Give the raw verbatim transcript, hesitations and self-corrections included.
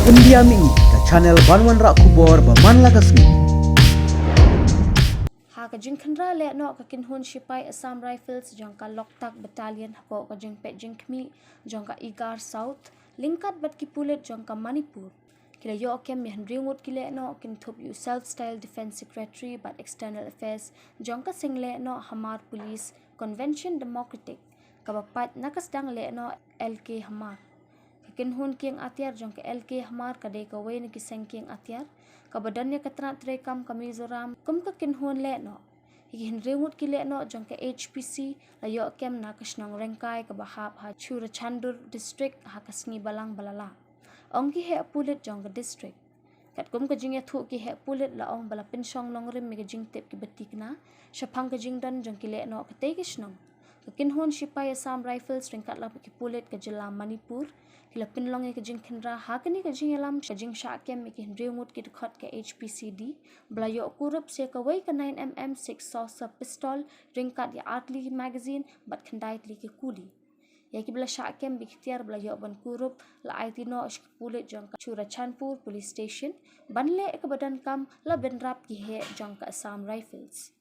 India Mini, ka channel ban wanrah khubor ba man la ka sngi. Ha ka jingkhynra lehnoh ka kynhun shipai Assam Rifles jong ka Loktak Battalion hapoh ka jingpeit jingkhmih jong ka Egar South, lyngkat bad ki pulit jong ka Manipur, ki la ïoh kem ïa hynriew ngut ki lehnoh kynthup ïa u Self Style Defence Secretary bad External Affairs jong ka seng lehnoh Hamar Police Convention Democratic, kaba pait na ka sdang lehnoh L K Hamar. Ka kynhun kieng atiar jong ka L K Hamar ka dei kawei na ki seng kieng atiar kaba don ïa ka tnat treikam ka Mizoram kum ka kynhun lehnoh. Ïa ki hynriew ngut ki lehnoh jong ka H P C la ïoh kem na ka shnong Rengkai kaba hap ha Churachandpur District ha ka sngi Balang ba la lah, ong ki heh pulit jong ka district. Katkum ka jingïathuh ki heh pulit la ong ba la pynshong nongrim ïa ka jingtip kiba tikna shaphang ka jingdon jong ki lehnoh katei ka shnong. Ka kynhun shipai Assam Rifles ryngkat la ki pulit ka jylla Manipur ki la pynlong ïa ka jingkhynra ha kane ka jingïalam, ka jingshah kem ïa ki hynriew ngut ki dkhot ka H P C D ba la ïoh kurup sa ïa kawei ka nine M M six saucer pistol ryngkat ïa ar tylli ki magazine bad khyndai tylli ki kuli. Ïa kiba la shah kem bad ki tiar ba la ïoh ban kurup la aiti noh sha ki pulit jong ka Churachandpur Police Station ban leh kaba donkam la bynrap ki heh jong ka Assam Rifles.